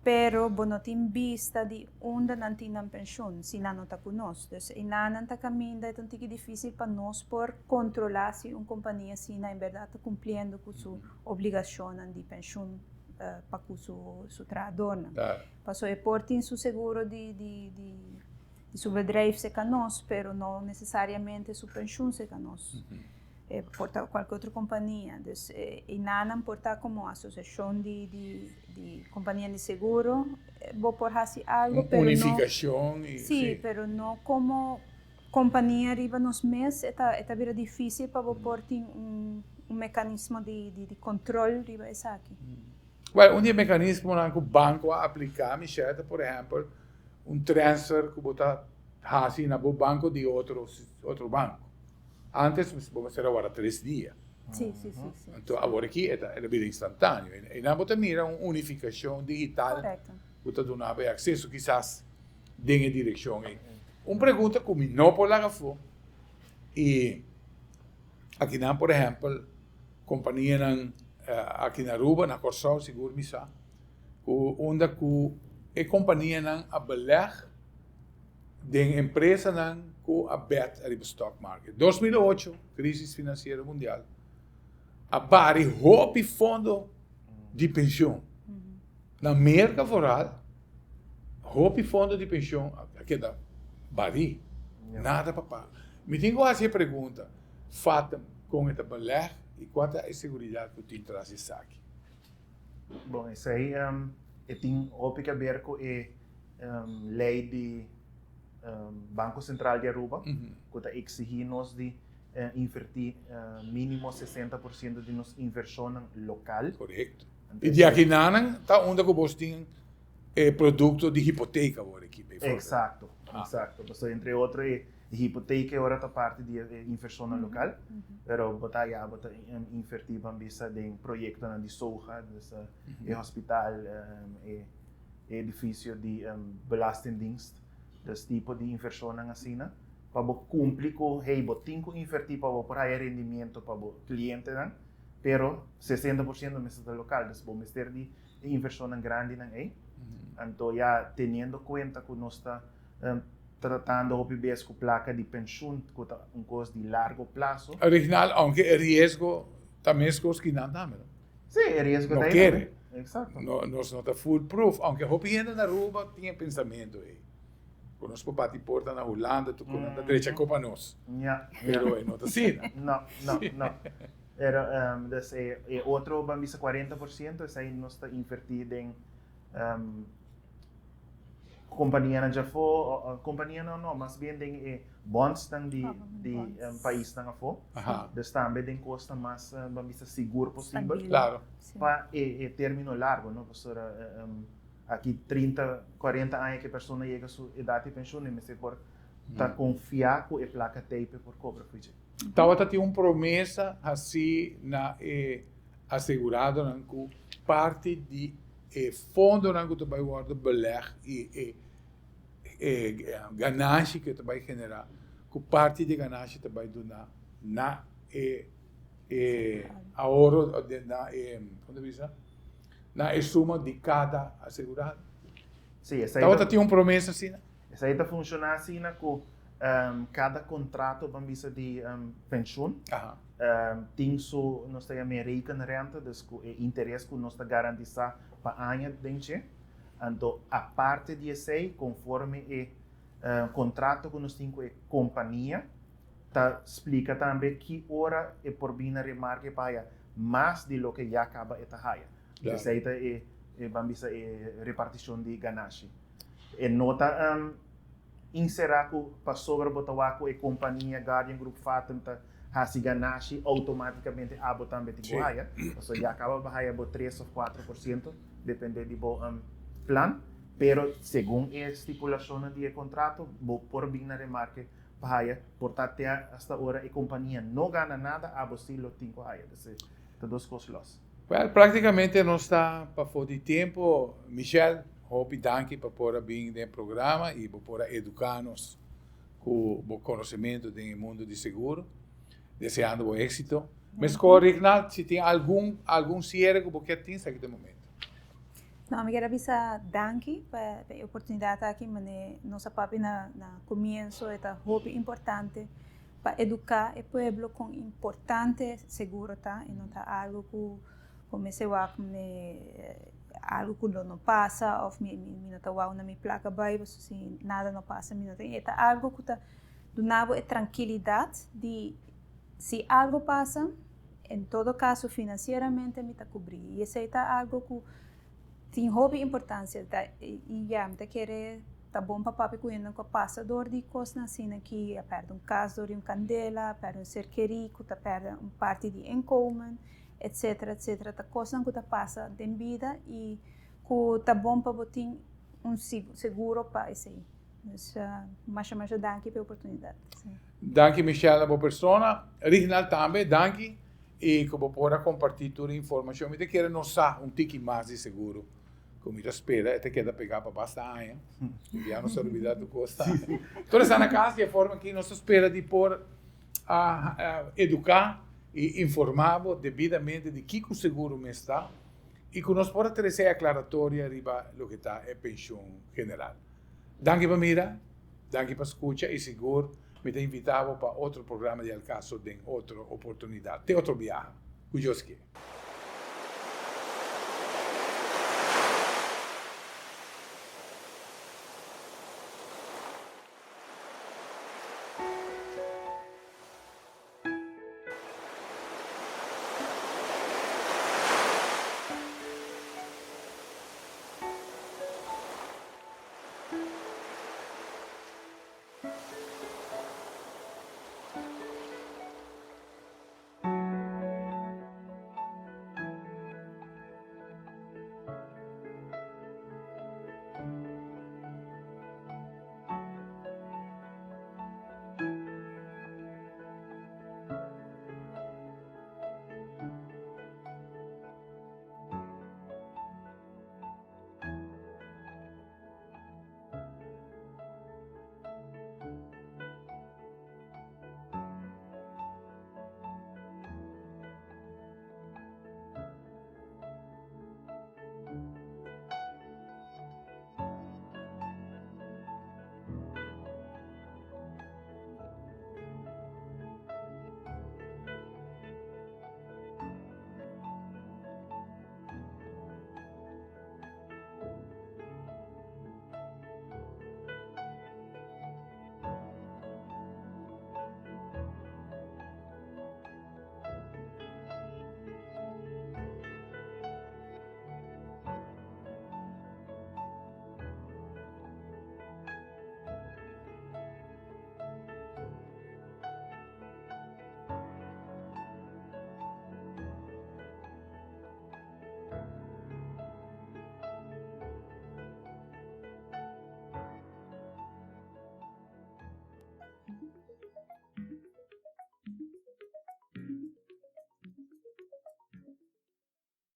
pero bo no tin bista di unda nan tin nan pensioen si nan no ta cu nos, dus eynan nan ta caminda e ta un tiki difícil pa nos por controla si un compania asina en berdad ta cumpliendo cu su obligacionnan di pensioen. pa ku su su trahadornan. Paso e por tin su seguro di di di di su bedrijf serka nos, pero no nesesariamente su penshun serka nos. E por ta kualke otro kompania. Dus einanan por ta komo asosiashon di di di kompania di seguro bo por hasi algu, pero no. Unifikashon i. Sí, pero no komo kompania riba nos mes e ta e ta bira difísil pa bo por tin un un mekanismo di di kontrol riba esaki. Wèl, un di e mekanismonan ku banko a apliká, Michelle, ta por ehèmpel un transfer ku bo ta hasi na bo banko di otro otro banko. Antes bo mester a warda tres dia. Sí, sí, sí, sí. Anto awor aki e ta e ta bira instantáneo. Einan bo ta mira un unifikashon digital ku ta duna bo e akseso kisas den e direkshon ei. Un pregunta ku mi no por laga afó i akinan por ehèmpel kompanianan aki na Aruba, na Kòrsou sigur mi sa, ku unda ku e kompanianan a beleg den empresanan ku a bet ariba stock market. 2008, krisis finansiero mundial, a bari hopi fondo di penshon. Na Merka vooral, hopi fondo di penshon a keda bari. Nada pa paga. Mi tin ku hasi e pregunta, Fatem, kon e ta beleg i kua ta e seguridat ku tin tras di esaki? Bon, esei e tin hopi ke ber ku e lei di Banco Central di Aruba ku ta eksihí nos di invertí mínimo 60% di nos invershonnan lokal. Korekto. I di akinanan ta unda ku bos tin e produkto di hipoteka awor aki bijvoorbeeld. Eksakto, eksakto. Pasobra entre otro e hipoteka e ora ta parti di e invershonnan lokal, pero bo ta ya bo ta invertí ban bisa den proyektonan di soja, dus e hospital, e edifisio di Belastingdienst, dus tipo di invershonnan asina, pa bo kumpli ku hey bo tin ku invertí pa bo por haya rendimiento pa bo klientenan, pero 60% mester ta lokal, dus bo mester di e invershonnan grandinan ei. Anto ya teniendo kuenta ku nos ta tratando hopi bes ku plaka di penshun ku ta un kos di largo plaso. Original, aunke e riesgo ta meskos ki nan tambe, no? Sí, e riesgo No ta ei kere. tambe. Exacto. No, nos no ta foolproof, aunke hopi hende na Aruba tin e pensamentu ei. Ku nos por bati porta na Hulanda, tur ku nan ta drecha kopa nos. Ja, ja. Pero e no ta asina. No, no, no. Pero, dus e, e otro, ban bisa 40%, esei nos ta invertí den Kompanianan djafó, kompanianan no, mas bien den e bondsnan di di paisnan afó. Dus tambe den kosnan mas ban bisa sigur posibel. Claro. Pa e e término largo, no? Pasobra aki 30, 40 aña ku e persona yega su edat di penshun e mester por ta konfiá ku e plaka t'ei pa e por kobra for dje. Tabata tin un promesa hasí na e aseguradonan ku parti di E fondonan ku ta bai wòrdu beleg i e e ganashi ku e ta bai generá, ku parti di e ganashi ta bai duna na e e ahorro na e kon ta bisa na e suma di kada asegurado. Sí, esei Tabata tin un promesa asina? Esei ta funshoná asina ku kada kontrato ban bisa di penshun tin su nos ta yam'é rekenrente, dus ku e interes ku nos ta garantisá pa aña den dje. Anto aparte di esei konforme e kontrato ku nos tin ku e kompania ta splika tambe ki ora e por bin na remarke pa haya mas di loke ya kaba e ta haya. Esei ta e ban bisa e repartishon di ganashi. E no ta inserá ku pasobra bo ta wak ku e kompania Guardian Group Fatum ta hasi ganashi outomátikamente abo tambe tin ku haya. Pasobra ya kaba bo haya bo 3 òf 4% dependé di bo plan. Pero segun e stipulashonnan di e kontrato bo por bin na remarke pa haya. Por ta te hasta ora e kompania no gana nada abo si lo tin ku haya. Ta dos kos lòs. Well, práktikamente nos ta pafó di tempu. Michelle, hopi danki pa por a bin den programa i bo por a eduká nos ku bo konosementu den e mundu di seguro. Deseando bo éksito. Meskor, Rignald, si tin algun algun siere ku bo kier tin, esaki ta e momento. No, mi kier a bisa danki pa e oportunidat aki, manera nos a papia na na komienso, e ta hopi importante Pa eduká e pueblo kon importante seguro ta i no ta algu ku Bo mester wak me algo ku lo no pasa of mi mi no ta wak unda mi plaka bai pasobra si nada no pasa mi no ta e ta algo ku ta duna bo e trankilidat di si algo pasa en todo kaso finansieramente mi ta kubrí i esei ta algo ku tin hopi importansia ta i ya mi ta kere ta bon pa papia ku hende ku a pasa dor di kosnan asina ki a pèrdè un kas dor di un kandela a pèrdè un ser kerí ku ta pèrdè un parti di inkomen. Etcetera etcetera ta kosnan ku ta pasa den bida i ku ta bon pa bo tin un seguro pa esei. Dus masha masha danki pa e oportunidat. Danki Michelle na bo persona. Rignald tambe danki i ku bo por a kompartí tur e informashon. Mi ta kere nos sa un tiki mas di seguro ku mi ta spera e ta keda pegá pa basta aña. Ya nos a olbidá tur kos tambe. Tur esnan na kas di e forma aki nos ta spera di por a eduká i informá bo debidamente di kiko seguro mes ta i ku nos por a trese e aklaratoria riba loke ta e penshun general. Danki pa mira, danki pa skucha i sigur mi ta invitá bo pa otro programa di Alkaso den otro oportunidat. Te otro biaha. Ku Dios ke.